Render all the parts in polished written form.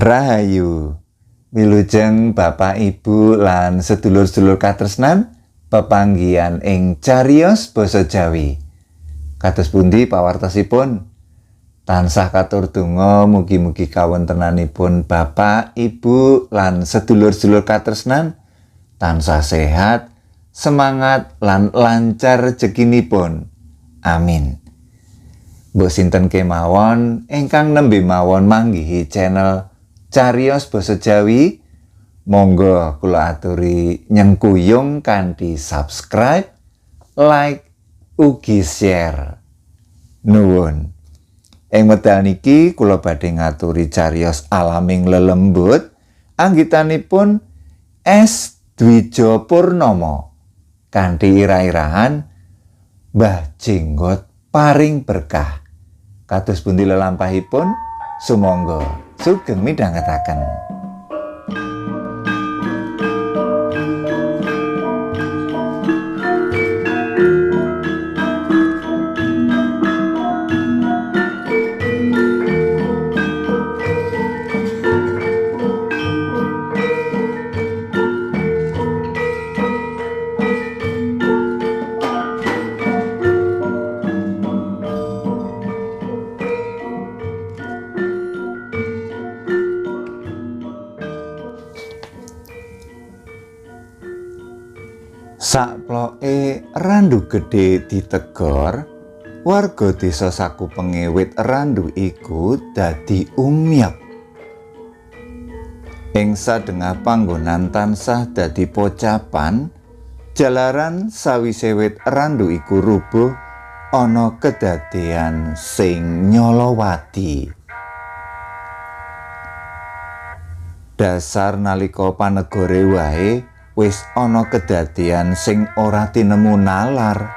Rahayu, wilujeng Bapak Ibu lan sedulur-sedulur katresnan pepanggihan ing cariyos basa Jawi. Kados pundi pawartosipun? Tansah katur donga mugi-mugi kawontenanipun Bapak, Ibu lan sedulur-sedulur katresnan tansah sehat, semangat lan lancar rezekinipun. Amin. Mbok sinten kemawon ingkang nembe mawon manggihi channel Cariyos Basa Jawi, monggo kula aturi nyengkuyung kanthi subscribe, like, ugi share. Nuwun. Ing medal niki kula badhe ngaturi cariyos alaming lelembut anggitanipun S Dwijo Purnomo kanthi ira-irahan Mbah Jenggot paring berkah. Kados pundi lelampahipun? Sumangga sugeng midhangetaken. Sakploke randu gedhe ditegor, warga desa sakupenge wit randu iku dadi umyek. Ing sadengah panggonan tansah dadi pocapan, jalaran sawise wit randu iku rubuh ana kedadean sing nyolowati. Dasar nalika panegore wae wis ana kedadean sing ora tinemu nalar.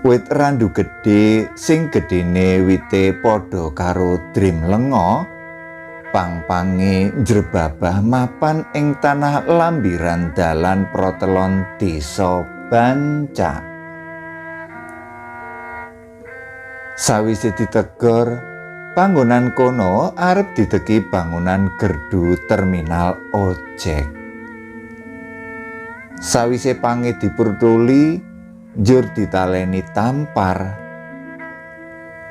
Wit randu gedhe sing gedhene wite padha karo drim lenga, pang-pange njrebabah mapan ing tanah lambiran dalan protelon desa Bancak. Sawise ditegor, panggonan kono arep dideki bangunan gerdu terminal ojek. Sawise pange dipurtuli, njur ditaleni tampar.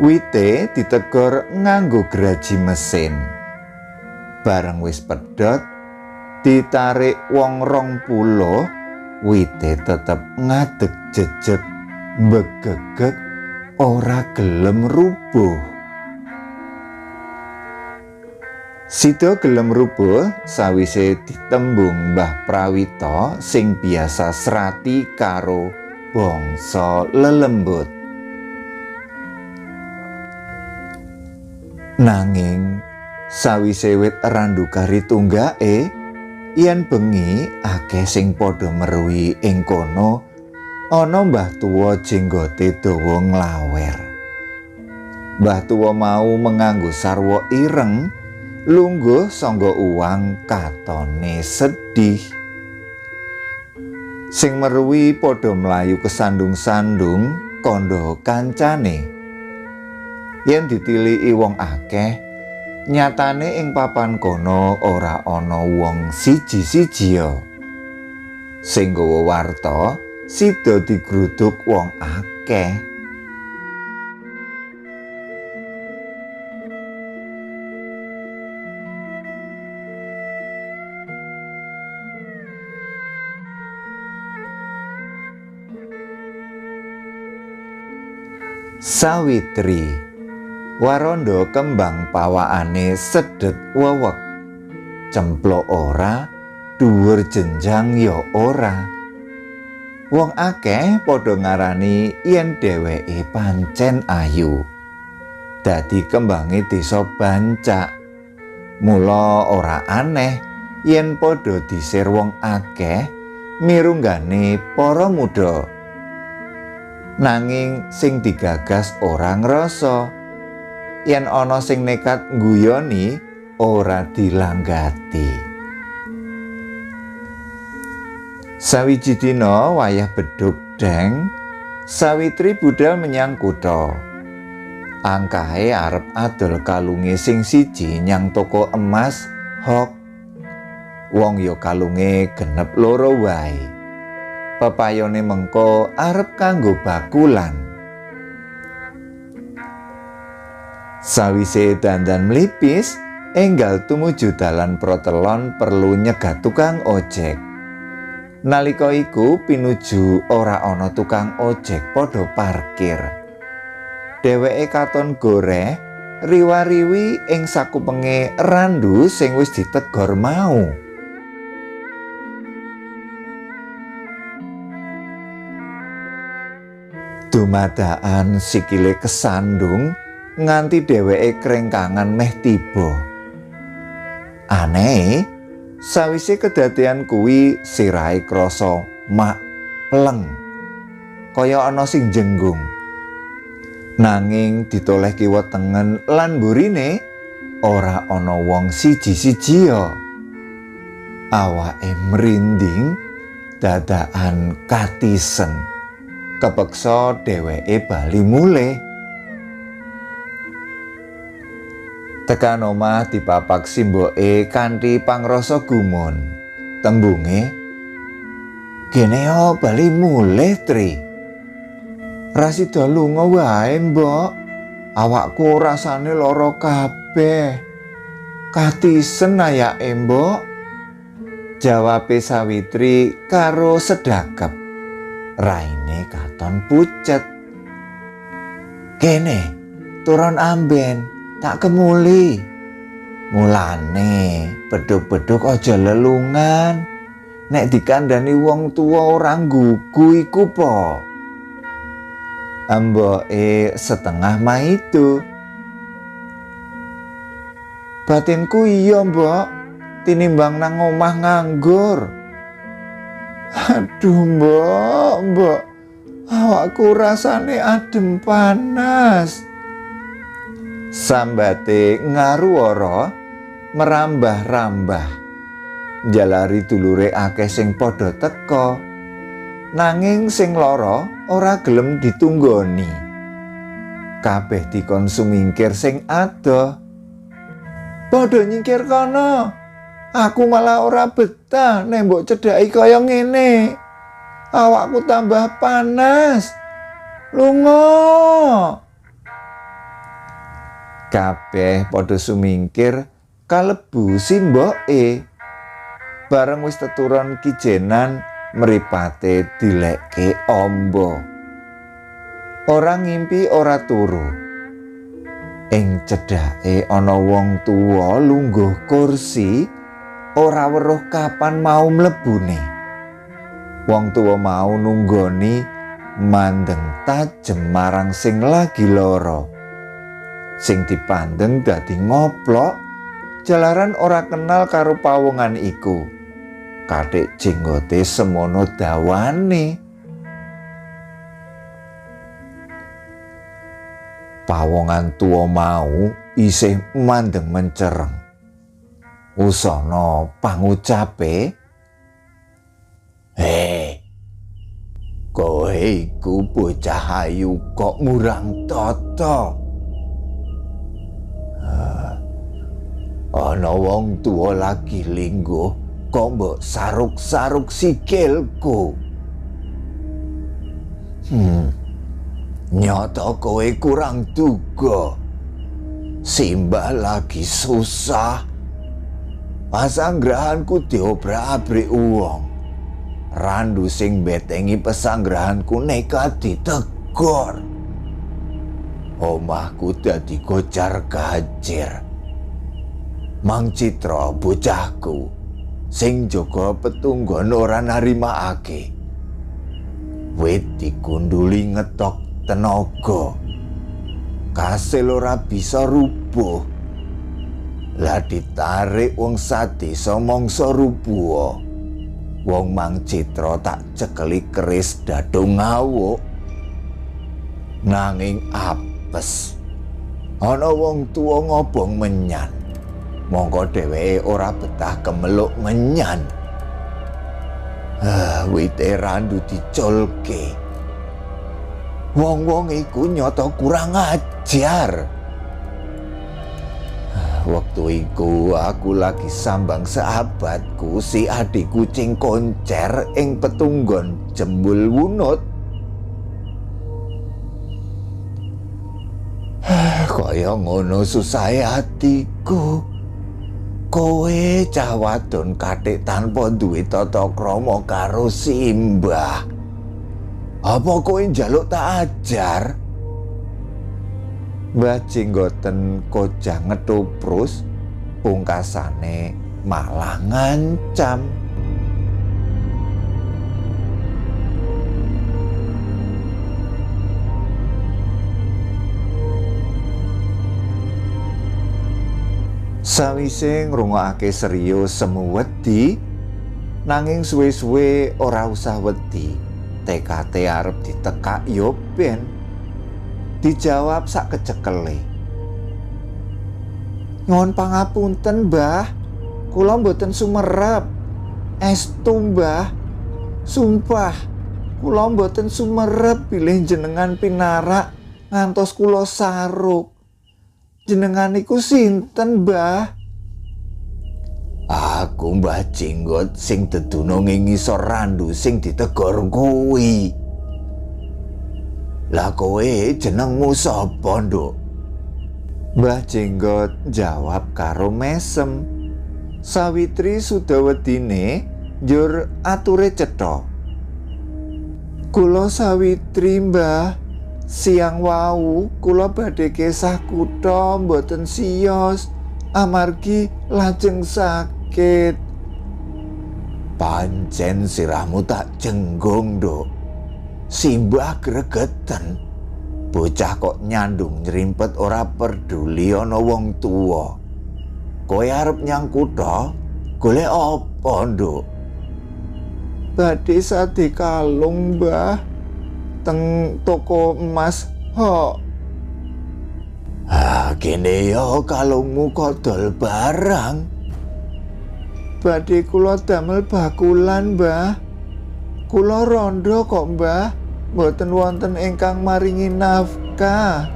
Wite ditegor nganggo graji mesin. Bareng wis pedhot, ditarik wong 20, wite tetep ngadeg jejeg, mbegegeg, ora gelem rubuh. Sida gelem rubuh sawise ditembung Mbah Prawito sing biasa srati karo bangsa lelembut. Nanging sawise wit randu kari tunggake, yen bengi akeh sing padha meruhi ing kono ana mbah tuwa jenggote dawa nglawer. Mbah tuwa mau menganggo sarwa ireng, lungguh sangga uwang katone sedih. Sing meruwi padha mlayu kesandung-sandung kandha kancane. Yen ditiliki wong akeh, nyatane ing papan kono ora ana wong siji-sijiya. Sing nggawa warta sida digruduk wong akeh. Sawitri warondo kembang pawakane sedet wewek, cemplok ora, dhuwur jenjang ya ora. Wong akeh padha ngarani yen dheweke pancen ayu. Dadi kembange desa Bancak. Mula ora aneh yen padha disir wong akeh mirunggane para muda. Nanging sing digagas ora ngrasa. Yen ana sing nekat ngguyoni ora dilanggati. Sawiji dina wayah beduk deng, Sawitri budal menyang kutha. Angkahe arep adol kalunge sing siji nyang toko emas Hok. Wong ya kalunge genep loro wae. Pepayone mengko arep kanggo bakulan. Sawise dandan mlipis, enggal tumuju dalan Protelon perlu nyegat tukang ojek. Nalika iku pinuju ora ana tukang ojek padha parkir. Dheweke katon goreh riwa-riwi ing sakupenge randu sing wis ditegor mau. Dumadakan sikile kesandung nganti dheweke krengkangan meh tiba. Aneh, sawise kedadean kuwi sirahe krasa mak pleng, kaya ana sing jenggung. Nanging ditoleh kiwa tengen lan burine ora ana wong siji-siji ya. Awake merinding, dadakan katisen. Kepeksa dheweke bali mulih. Tekan omah dipapak simboke kanthi pangrasa gumun. Tembunge, "Gene yo bali mulih, Tri." "Rasida lunga wae, Mbok. Awakku rasane lara kabeh. Katisen ayake, Mbok." Jawabe Sawitri karo sedakep. Raine katon pucet. "Kene, turun amben, tak kemuli. Mulane beduk-beduk aja lelungan. Nek dikandani wong tuwa ora nggugu iku po." Emboke setengah maido. "Batinku iya, Mbok, tinimbang nang omah nganggur." "Aduh, Mbok, Mbok, awakku rasane adem panas." Sambate ngaruwara merambah-rambah. Njalari dulure akeh sing padha teka. Nanging sing lara ora gelem ditunggoni. Kabeh dikon sumingkir sing adoh. "Padha nyingkir kono. Aku malah ora betah nek mbok cedhaki kaya ngene. Awakku tambah panas. Lunga." Kabeh padha sumingkir kalebu simboke. Bareng wis teturon kijenan, mripate dilekke amba. Ora ngimpi ora turu. Ing cedhake ana wong tuwa lungguh kursi, ora weruh kapan mau mlebune. Wong tuwa mau nunggoni mandeng tajem marang sing lagi lara. Sing dipandeng dadi ngoplok jalaran ora kenal karo pawongan iku. Kathik jenggote semono dawane. Pawongan tuwa mau isih mandeng mencereng. Usana pangucape, "Hei, kowe iku bocah ayu kok murang tata. Ana wong tuwa lagi lingguh kok mbok saruk-saruk sikilku. Nyata kowe kurang duga. Simbah lagi susah. Pasanggrahanku diobrak-abrik wong. Randu sing betengi pesanggrahanku nekat ditegor. Omahku dadi kocar kacir. Mang Citra bocahku sing jaga petunggon ora narimakake. Wit digunduli ngetok tenaga. Kasil ora bisa rubuh. Lah ditarik wong sadesa mangsa rubuh. Wong Mang Citra tak cekeli keris dado ngawuk. Nanging apes. Ana wong tuwa ngobong menyan. Mongko dheweke ora betah kemeluk menyan. Wite randu diculke. Wong-wong iku nyoto kurang ajar. Waktu iku aku lagi sambang sahabatku si adik kucing koncer ing petunggon jembul wunut. Kaya ngono susahe atiku. Kowe cah wadon kathik tanpa duwe tata krama karo simbah. Apa kowe njaluk tak ajar? Mbah Jenggoten kojah ngetuprus, pungkasane malah ngancam. Sawise ngrungokake serius semu wedi, nanging suwe-suwe ora usah wedi. TKT arep ditekak yo ben. Dijawab sak kecekele. Nyuwun pangapunten, Mbah. Kula mboten sumerep. Estu, Mbah. Sumpah, kula mboten sumerep bilih jenengan pinarak ngantos kula saruk. Jenengan iku sinten, Mbah? Aku Mbah Jenggot sing dedunung ing ngisor randu sing ditegor kuwi. Lah kowe jenengmu sapa, Nduk? Mbah Jenggot jawab karo mesem. Sawitri suda wedine njur ature cetha. Kula Sawitri, Mbah. Siang wau kula badhe kesah kutha mboten siyos amargi lajeng sakit. Pancen sirahmu tak jenggung, Nduk. Simbah gregeten. Bocah kok nyandung nyrimpet ora peduli ana wong tuwa. Kowe arep nyang kutha golek apa, Nduk? Badhe sade kalung, Mbah. Teng toko emas hok. Ah, kene yo kalungmu kok dol barang. Badhe kula damel bakulan, Mbah. Kula rondo kok, Mbah. Mboten wonten ingkang maringi nafkah.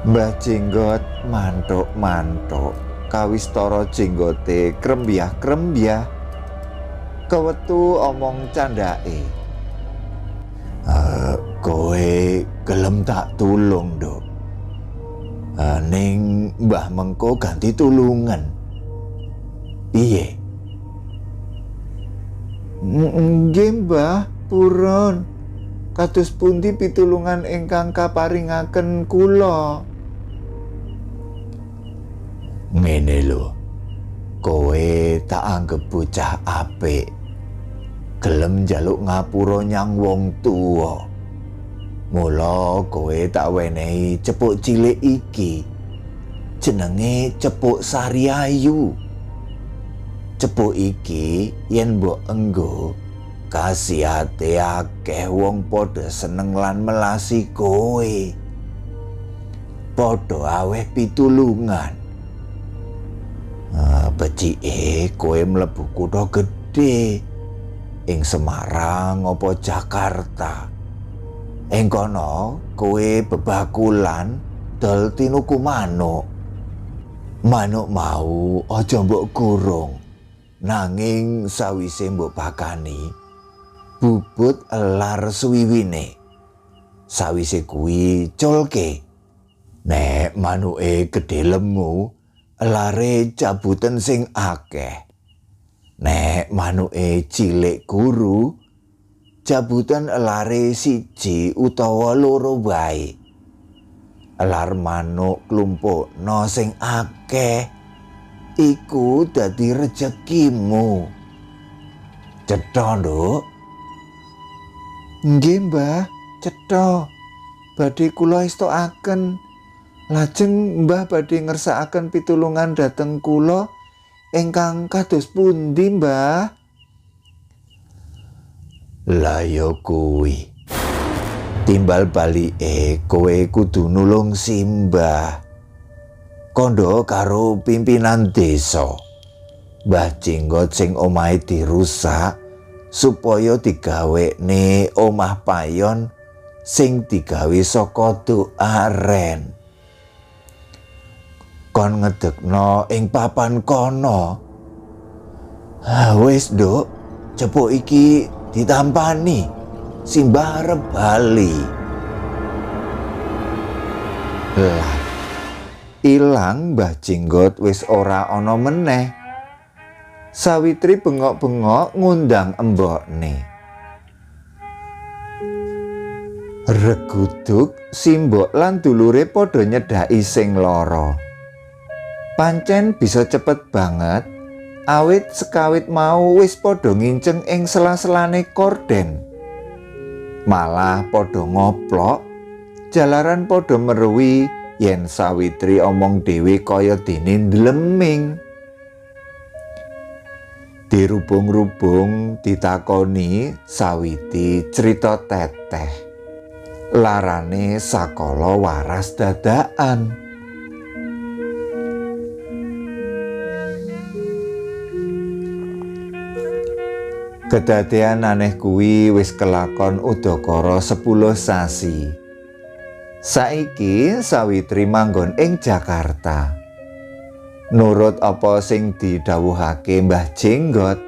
Mbah Jenggot mantuk-mantuk kawistara jenggote krembyah-krembyah. Kewetu omong candhake. Kowe gelem tak tulung, Nduk. Ning Mbah mengko ganti tulungan. Piye? Nggih, Mbah, purun. Kados pundi pitulungan ingkang kaparingaken kula? Ngene lho. Kowe tak anggep bocah apik. Gelem njaluk ngapura nyang wong tuwa. Mula kowe tak wenehi cepuk cilik iki. Jenenge cepuk Sariayu. Cepuk iki yen mbok enggo kasihate akeh wong padha seneng lan melasi kowe. Padha aweh pitulungan. Becike kowe mlebu kutha gedhe ing Semarang apa Jakarta. Ing kono kowe bebakulan dol tinuku manuk. Manuk mau aja mbok kurung. Nanging sawise mbok pakani bubut elar suwiwine. Sawise kuwi culke. Nek manuke gedhe lemu, elare cabuten sing akeh. Nek manuke cilik guru, cabutan elare siji utawa loro wae. Elar manuk klumpukno sing akeh, iku dadi rejekimu. Cetha, Nduk? Nggih, Mbah, cetha. Badhe kula estokaken. Lajeng Mbah badhe ngersakaken pitulungan dhateng kula ingkang kados pundi, Mbah? Lah ya kuwi. Timbal balike kowe kudu nulung simbah. Kandha karo pimpinan desa. Mbah Jenggot sing omahe dirusak supaya digawekne omah payon sing digawe saka aren. Kon ngedekno ing papan kono. Ah wis, Nduk, cepuk iki ditampani. Simbah arep bali. Lah, ilang Mbah Jenggot wis ora ana meneh. Sawitri bengok-bengok ngundang embokne. Reguduk simbok lan dulure padha nyedhaki sing lara. Pancen bisa cepet banget, awit sekawit mau wis padha nginceng ing sela-selane korden. Malah padha ngoplok, jalaran padha meruwi yen Sawitri omong dhewe kaya dene ndleming. Dirubung-rubung ditakoni, Sawiti crita teteh. Larane sakala waras dadakan. Kedadean aneh kuwi wis kelakon udakara 10 sasi. Saiki Sawitri manggon ing Jakarta. Nurut apa sing didhawuhake Mbah Jenggot,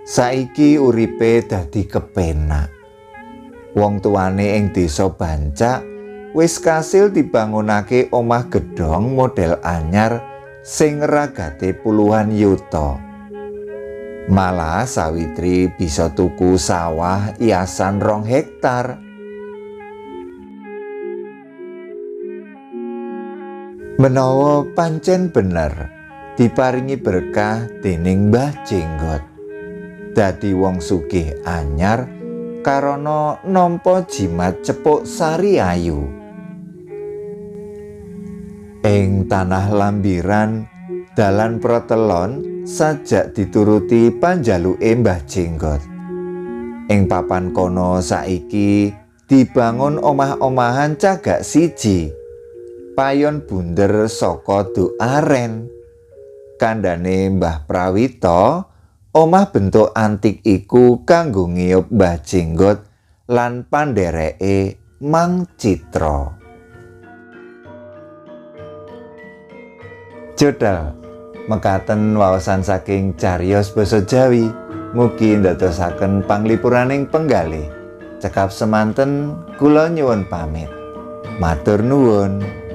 saiki uripe dadi kepenak. Wong tuane ing desa Bancak wis kasil dibangunake omah gedhong model anyar sing ragate puluhan yuta. Malah Sawitri bisa tuku sawah hiasan 2 hektar. Menawa pancen bener diparingi berkah dening Mbah Jenggot, dadi wong sugih anyar karana nampa jimat cepuk sari ayu. Ing tanah Lambiran, dalan Protelon sajak dituruti panjaluke Mbah Jenggot. Ing papan kono saiki dibangun omah-omahan cagak siji, payon bunder saka aren. Kandhane Mbah Prawito, omah bentuk antik iku kanggo ngiyup Mbah Jenggot lan pandhereke Mang Citra. Jodal mekaten waosan saking cariyos basa Jawi, mugi ndadosaken panglipuraning penggalih. Cekap semanten, kula nyuwun pamit. Matur nuwun.